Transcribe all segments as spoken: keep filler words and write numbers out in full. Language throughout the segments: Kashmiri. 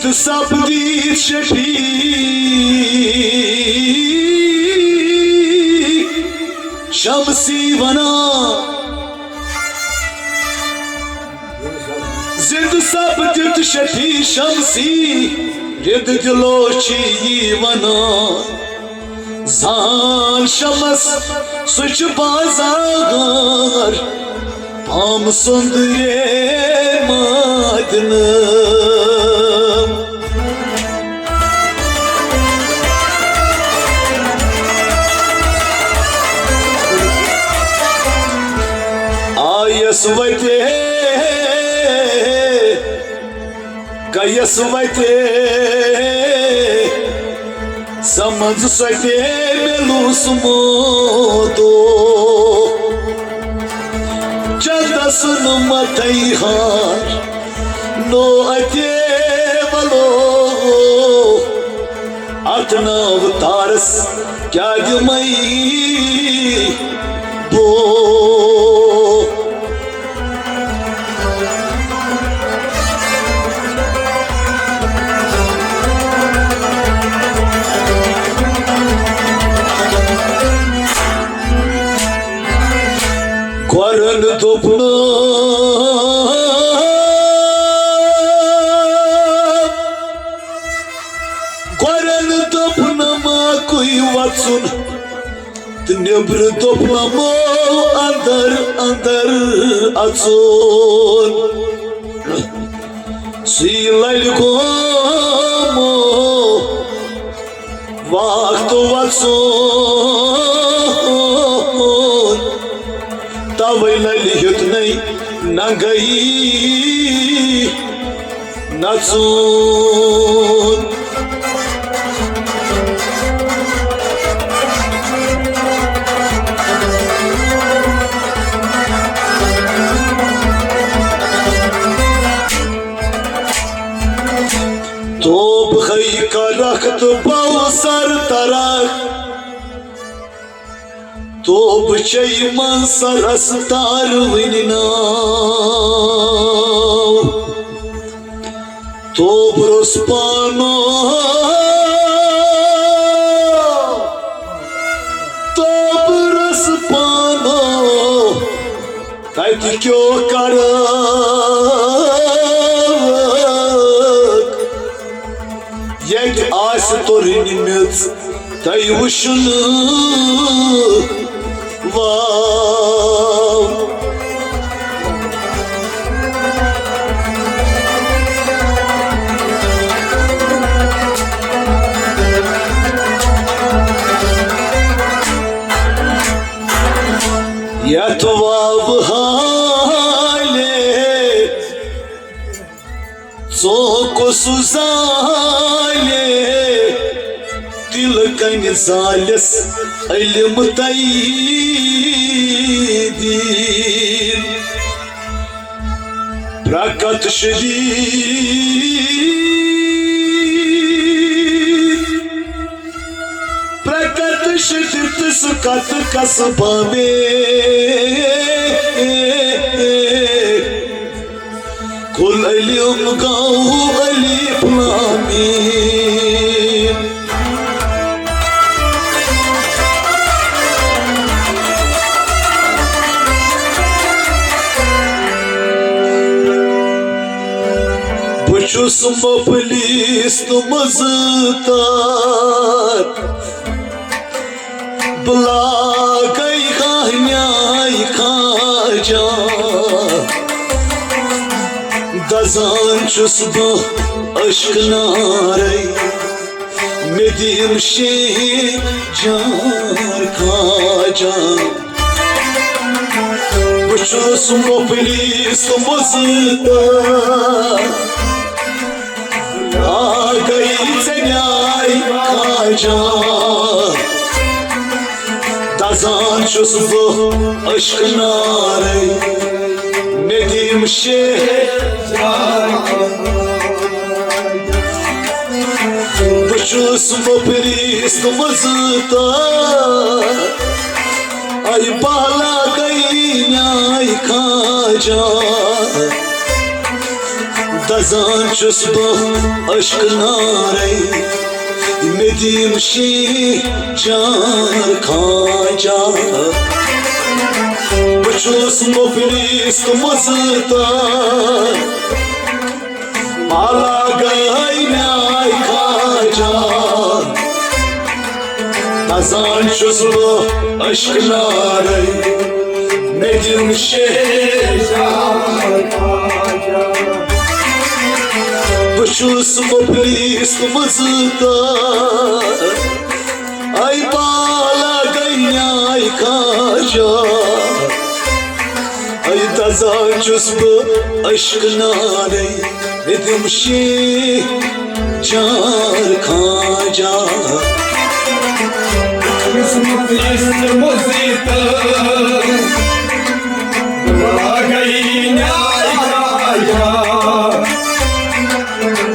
تہٕ سپدیت شفیع شمسی ونان، زندٕ سپدیت شفیع شمسی، رند دلو چھ یی ونان۔ زان شمس سُہ چھُ بازار پام سُنٛد یے مادنہٕ۔ آیس وتے، گیس وتے، سمنز ستے میلوس موتو۔ چندس نمتئی ہار نو اتے ولو، اتھ ناو تارس کیا دمئی بو۔ گۄرن دوٚپنَم، گۄرن دوٚپنَم اَکُے وَژُن، تہٕ نیٚبرٕ دوٚپنَمو اَندر اَندر اَژُن۔ سُے لَلہِ گومو وقت وژُن، توے للہِ ہیوٚتنَے ننگئی نژُن۔ توب ہے کرکھ تہٕ بو سر ترکھ، توب چے من سرس تار وٕنہِ ناو۔ توب روٚس پانو، توب روٚس پانو، تتہِ کیو کرکھ، ییٚتہِ آسہِ تُرنمٕژ تۄہہِ وٕچھنہٕ واو۔ یتھ واوٕ حالے ژوکُس زالے، تِلہٕ کنہِ زالٮ۪س علم تئی دیٖن۔ پرکت شدید، پرکت شدید سُہ کتھ کس بامے۔ قل علم گاو الف لام میم۔ بہٕ چھُس مفلس تہٕ مزٕتار، بہٕ لاگے کانٛہہ نیاے خواجہ۔ دزان چھُس بہٕ عشق نارے، مےٚ دِم شیٖن جان خواجہ۔ بہٕ چھُس مفلس تہٕ مزٕتار، آ گٔے ژےٚ نیاے خواجہ۔ دزان چھُس بہٕ عشق نارے، مےٚ دِم شیٖن۔ بہٕ چھُس مفلس تہٕ مزٕتار، اے بالا گئی نیاے خواجہ۔ دزان چھُس بہٕ عشق نارے، مےٚ دِم شیٖن چار خواجہ۔ بہٕ چھُس مُفلِس تہٕ مُزتر، بالا گٔے میٛانہِ خواجہ۔ دزان چھُس بہٕ عشق نارے، مےٚ دِم شیٖن چار خواجہ۔ بہٕ چھُس مُفلِس تہٕ مُزتر، اے بالا گٔے میٛانہِ خواجہ۔ اے دزان چھُس بہٕ عشق نارے، مےٚ دِم شیٖن چار خواجہ۔ قسمت اس مزیت، بالا گٔے میٛانہِ خواجہ۔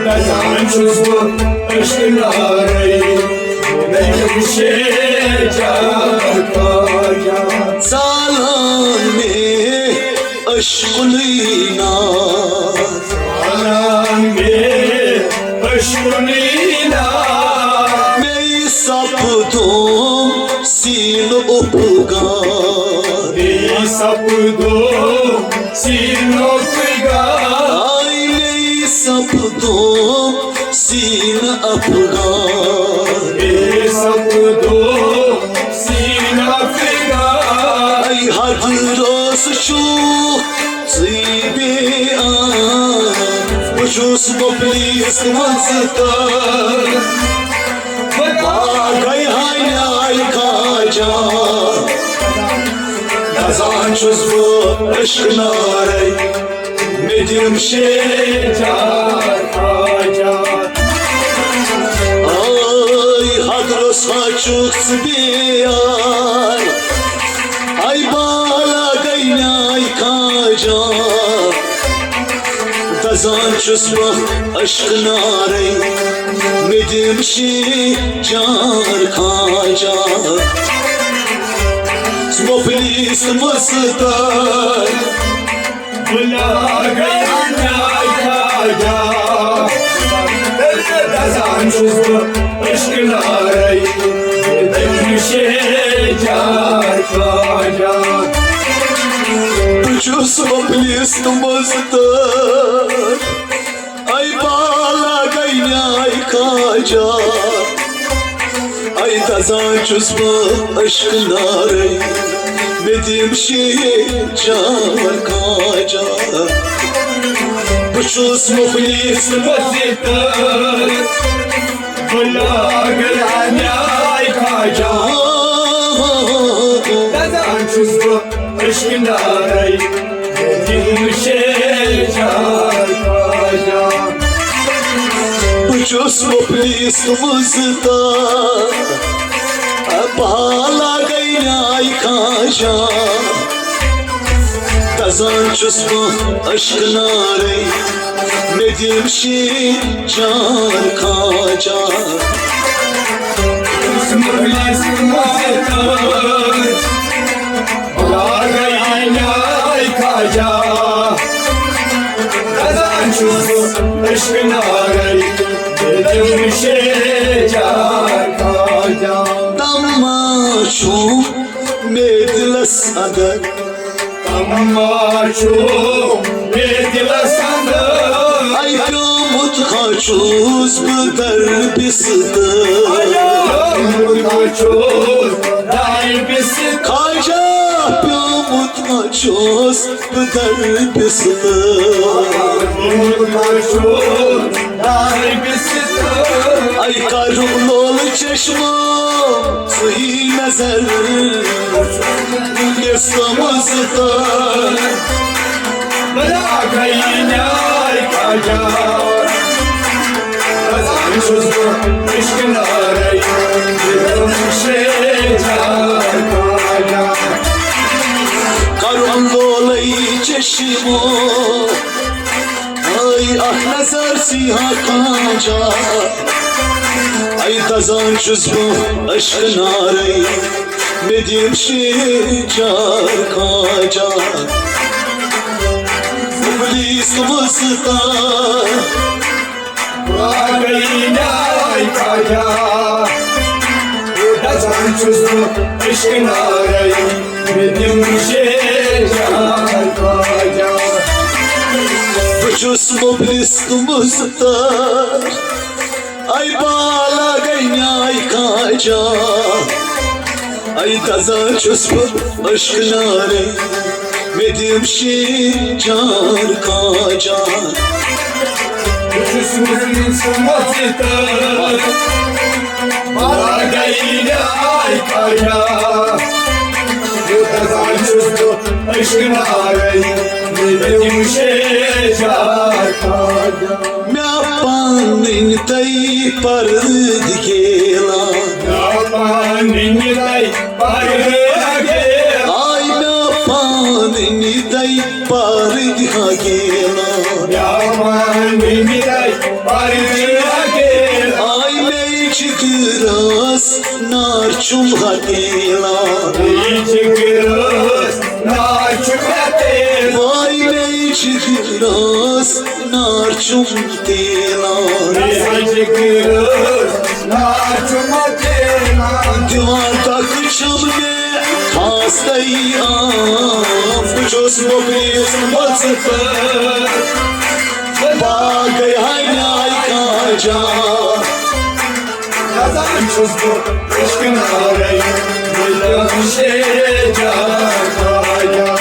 دزان چھُس بہٕ عشق نارے، مےٚ دِم شیٖن چار خواجہ۔ زالان مےٚ عشقُنٕے نار۔ زالان مےٚ عشقُنٕے نار۔ مے سپدوم سیٖنہٕ اُپگار۔ مے سپدوم سیٖنہٕ اُپگار۔ آے مے سپدوم سیٖنہٕ اُپگار۔ مے سپدوم سیٖنہٕ اُپگار۔ اے حضرت چھُکھ ژٕے بے آن، بہٕ چھُس مُفلِس تہٕ مُزتر۔ بالا گٔے میٛانہِ خواجہ۔ دزان چھُس بہٕ عشق نارے، مےٚ دِم شیٖن چار خواجہ۔ اے حضرت چھُکھ ژٕ بے آن، اے بالا گٔے میٛانہِ خواجہ۔ دزان چھُس بہٕ عشق نارے، مےٚ دِم شیٖن چار خواجہ۔ مُفلِس تہٕ مُزتر، بالا گٔے میٛانہِ خواجہ۔ دزان چھُس بہٕ عشق نارے، مےٚ دِم شیٖن چار خواجہ۔ بہٕ چھُس مُفلِس تہٕ مُزتر، اے بالا گٔے میٛانہِ خواجہ۔ اے دزان چھُس بہٕ عشق نارے، مےٚ دِم شیٖن چار خواجہ۔ بہٕ چھُس مُفلِس تہٕ مُزتر، بالا گٔے میٛانہِ خواجہ۔ دزان چھُس بہٕ عشق نارے، مےٚ دِم شیٖن چار خواجہ۔ بہٕ چھُس مُفلِس تہٕ مُزتر، بالا گٔے میٛانہِ خواجہ۔ دزان چھُس بہٕ عشق نارے، مےٚ دِم شیٖن چار خواجہ۔ بہٕ چھُس مُفلِس تہٕ مُزتر، بالا گٔے میٛانہِ خواجہ۔ دزان چھُس بہٕ عشق نارے، مےٚ دِم شیٖن چار خواجہ۔ تمنا چھُم مےٚ دِلس اندر، تمنا چھُم مےٚ دِلس اندر۔ اے پیومُت ہا چھُس بہٕ در بستر۔ پیومُت ہا چھُس در بستر۔ خواجہ پیومُت ہا چھُس بہٕ در بستر۔ پیومُت ہا چھُس در بستر۔ اے کرُن لول چشمو ژٕے نظر، یۄس تمُن ستار۔ بلا گٔے میٛانہِ خواجہ۔ دزان چھُس بہٕ عشق نارے، دِلم شیجار خواجہ۔ کرُن لولے چشمو، اے اکھ نظر ژٕے ہا خواجہ۔ اے دزان چھُس بہٕ عشق نارے، مےٚ دِم شیجار خواجہ۔ مُفلِس مُفلِس وۄستاد۔ باقٕے نیاے خواجہ، دَزان چھُس بہٕ عشقہٕ نارَے، مےٚ دِم شیجار خواجہ۔ بہٕ چھُس مُفلِس وۄستاد، اے بالا گٔے نیاے خواجہ۔ اے دَزان چھُس بہٕ عشقہٕ نارَے، مےٚ دِم شیجار خواجہ۔ بہٕ چھُس مُفلِس وۄستاد، بالا گٔے نیاے خواجہ۔ دَزان چھُس بہٕ عشقہٕ نارَے، مےٚ دِم شیجار خواجہ۔ مےٚ پنٕنۍ تۄہہِ پردٕ گیلان۔ مےٚ پنٕنۍ تۄہہِ پردٕ گیلان۔ آے مےٚ پنٕنۍ تۄہہِ پردٕ گیلان۔ مےٚ پنٕنۍ تۄہہِ پردٕ گیلان۔ آے مےٚ جگرس نار چھُم ہتیلان۔ مےٚ جگرس نار چھُم ہتیلان۔ آے مےٚ جگرس نار چھُم تیلان۔ مےٚ جگرس نار چھُم تیلان۔ دِوان تک چھُم مےٚ خاص تیام۔ بہٕ چھُس مُفلِس وۄستاد، باقٕے ہاے نیاے خواجہ۔ دَزان چھُس بہٕ عشقہٕ نارَے، مےٚ دِم شیجار خواجہ۔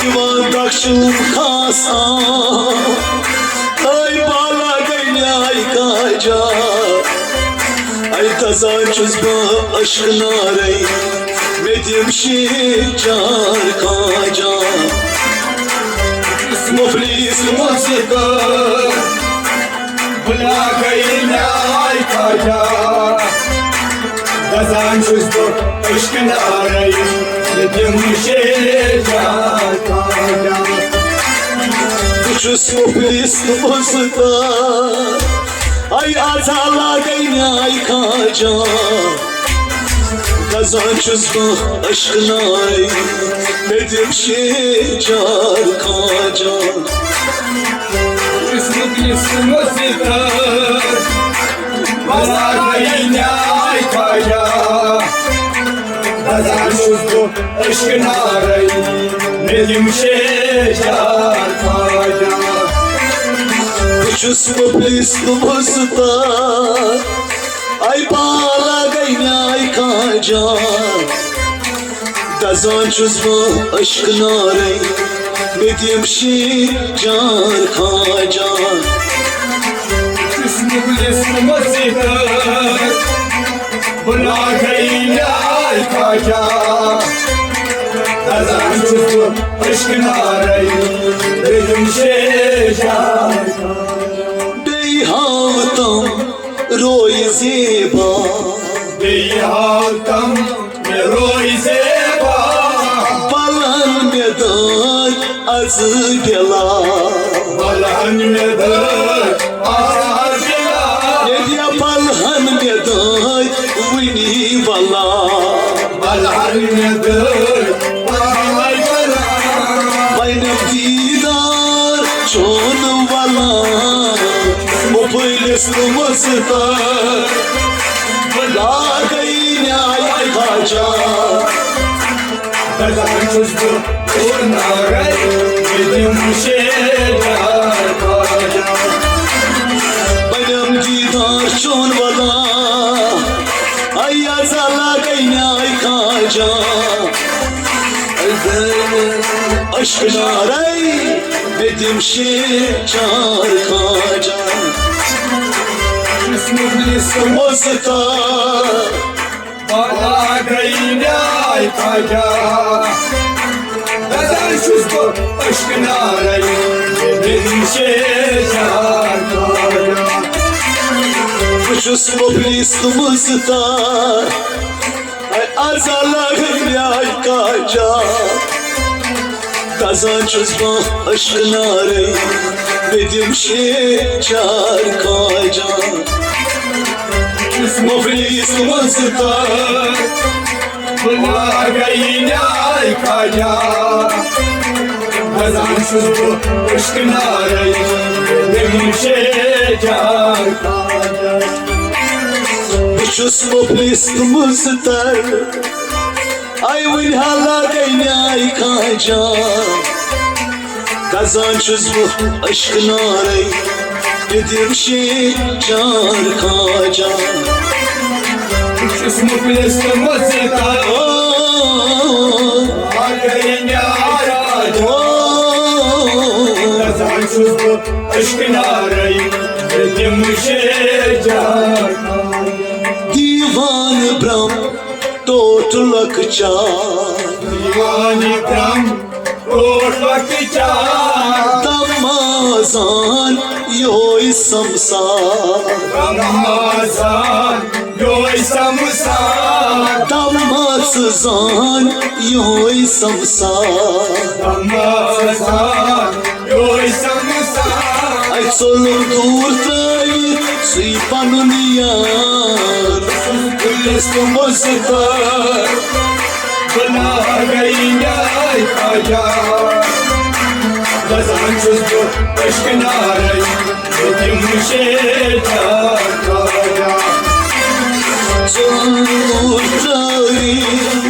دِوان بخشُن خاص آم، اے بالا گٔے نیاے خواجہ۔ اے دَزان چھُس بہٕ عشقہٕ نارَے، مےٚ دِم شیجار خواجہ۔ مُفلِس وۄستاد، بالا گٔے نیاے خواجہ۔ دَزان چھُس بہٕ عشقہٕ نارَے، مےٚ دِم شیجار خواجہ۔ بہٕ چھُس مُفلِس وۄستاد، اے آز ہا لاگے نیاے خواجہ۔ دَزان چھُس بہٕ عشقہٕ نارَے، مےٚ دِم شیجار خواجہ۔ قسمت یُس مُفلِس وۄستاد، بالا گٔے نیاے خواجہ۔ دَزان چھُس بہٕ عشقہٕ نارَے، مےٚ دِم شیجار خواجہ۔ بہٕ چھُس مُفلِس وۄستاد، اے بالا گٔے نیاے خواجہ۔ دَزان چھُس بہٕ عشقہٕ نارَے، مےٚ دِم شیجار خواجہ۔ یُس مُفلِس وۄستاد، بالا گٔے نیاے خواجہ۔ دَزان چھُس بہٕ عشقہٕ نارَے، مےٚ دِم شیجار خواجہ۔ بیٚیہِ ہاو تِم روے زیبا۔ بیٚیہِ ہاو تِم مےٚ روے زیبا۔ بلہن مےٚ دٲدۍ از بلا۔ بلہن مےٚ دٲدۍ از بلا۔ ییٚلہِ بلہن مےٚ دٲدۍ وٕنی ولا۔ بلہن مےٚ دٲدۍ وٕنی ولا۔ وۄنۍ دیٖدار چون ولا۔ مُفلِس وۄستاد، بالا گٔے نیاے خواجہ۔ دَزان چھُس بہٕ تور نارَے، مےٚ دِم شیجار خواجہ۔ بنیام دیٖدار چون ولا، اے آز ہا لاگے نیاے خواجہ۔ عشقہٕ نارَے، مےٚ دِم شیجار خواجہ۔ یُس مُفلِس وۄستاد، بالا گٔے نیاے خواجہ۔ دَزان چھُس بہٕ عشقہٕ نارَے، مےٚ دِم شیجار خواجہ۔ بہٕ چھُس مُفلِس وۄستاد، اے آز ہا لاگے نیاے خواجہ۔ دَزان چھُس بہٕ عشقہٕ نارَے، مےٚ دِم شیجار خواجہ۔ یُس مُفلِس وۄستاد، بالا گٔے نیاے خواجہ۔ گژھان چھُس بہٕ عشقہٕ نارے، دِمہٕ شیجار خواجہ۔ بہٕ چھُس مُفلِس تہٕ مُزتر، اے وٕنہِ ہا لگے نیاے خواجہ۔ گژھان چھُس بہٕ عشقہٕ نارے، مےٚ دِم شیجار خواجہ۔ بہٕ چھُس مُفلِس تہٕ مُزتر۔ او، اگر یہِ نیاے راجا۔ او، گژھان چھُس بہٕ عشقہٕ نارے، مےٚ دِم شیجار۔ دیوان برم ٹوٹھ لۄکچار۔ دیوان برم ٹوٹھ لۄکچار۔ دمازان یوہے سمسار۔ دمازان یوہے سمسار۔ دمازان یوہے سمسار۔ دمازان یوہے سمسار۔ اے ژوٚلُم دوٗر ترٲوِتھ سُے پنُن یار۔ پُلِس تہٕ مُزتر۔ بہٕ لاگے نیاے خواجہ۔ گژھان چھُس بہٕ عشقہٕ نارے، بہٕ دِمہٕ شیجار خواجہ۔ ژوٚلُم دوٗر ترٲوِتھ،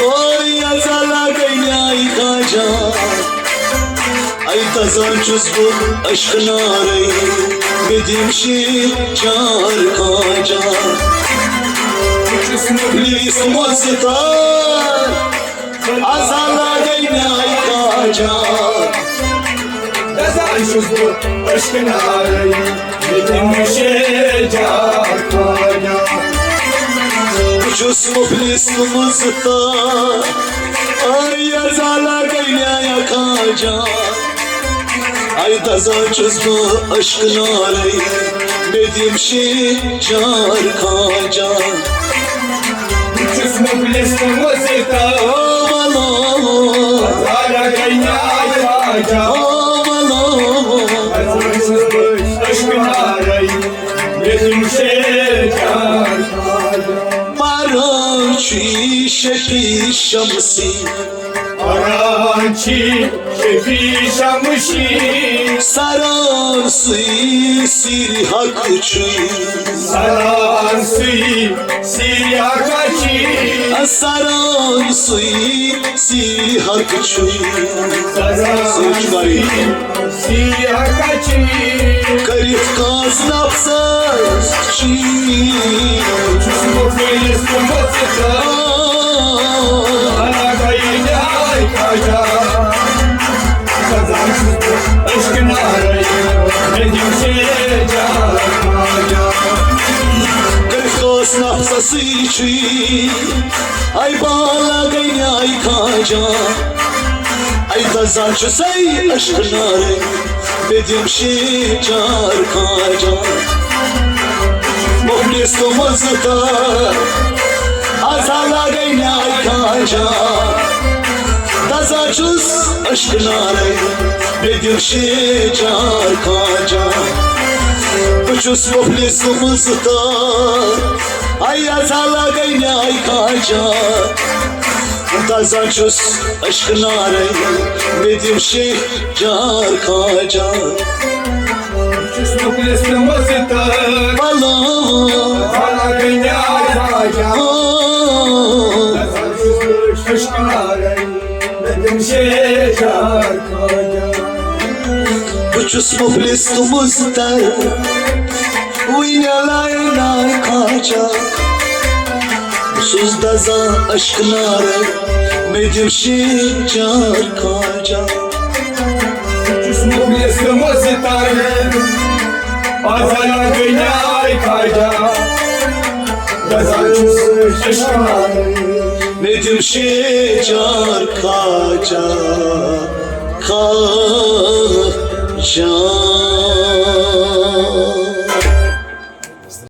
او یزا لگے نیاے خواجہ۔ اے دزان چھُس بہٕ عشقہٕ نارے، مےٚ دِم شیجار خواجہ۔ بہٕ چھُس مُفلِس مُزتر، ازا لگے نیاے خواجہ۔ دزان چھُس بہٕ عشقہٕ نارے، مےٚ دِم شیجار خواجہ۔ بہٕ چھُس مُفلِس مُزتر، اے ازا لگے نیاے خواجہ۔ اے دزان چھُس بہٕ عشقہٕ نارے، مےٚ دِم شیجار خواجہ۔ بہٕ چھُس مُفلِس تہٕ مُزتر۔ او ولو۔ ازا لگے نیاے خواجہ۔ او ولو۔ گژھان چھُس بہٕ عشقہٕ نارے، مےٚ دِم شیجار خواجہ۔ پران چھُ شفیع شمسی۔ پران چھُ شفیع شمسی۔ سران سُے سیرِ حق چھُ۔ سران سُے سیرِ حق چھُ۔ سران سُے سیرِ حق چھُ۔ سران سُے چھُ سُے سیرِ حق چھُ۔ کٔرِتھ کٲنٛسہِ نفسس چیٖر۔ چھُس بہٕ پٔرِس تہٕ مُزتر۔ انا گٔیہِ نیاے خواجہ۔ گژھان چھُس بہٕ عشقہٕ نارے، مےٚ دِم شیجار خواجہ۔ کٔرِتھ کٲنٛسہِ نفسس سۭتۍ چیٖر۔ اے بالا گٔے نیاے خواجہ۔ اے دزان چھُسے عشقہٕ نارے، مےٚ دِم شیجار خواجہ۔ مُفلِس تہٕ مُزتر، ازا لگے نیاے خواجہ۔ دزان چھُس عشقہٕ نارے، مےٚ دِم شیجار خواجہ۔ بہٕ چھُس مُفلِس تہٕ مُزتر، اے ازا لگے نیاے خواجہ۔ دزان چھُس عشقہٕ نارے، مےٚ دِم شیجار خواجہ۔ چھُس مُفلِس تہٕ مُزتر۔ ولو۔ ولو گٔے نیاے خواجہ۔ او۔ عشقہٕ نارے، مےٚ دِم شیجار خواجہ۔ بہٕ چھُس مُفلِس تہٕ مُزتر، وٕنہِ لایہِ نیاے خواجہ۔ بہٕ چھُس دزان عشقہٕ نارے، مےٚ دِم شیجار خواجہ۔ بہٕ چھُس مُفلِس تہٕ مُزتر، ازا لگے نیاے خواجہ۔ دزان چھُس عشقہٕ نارے، مےٚ دِم شیجار خواجہ، خواجہ۔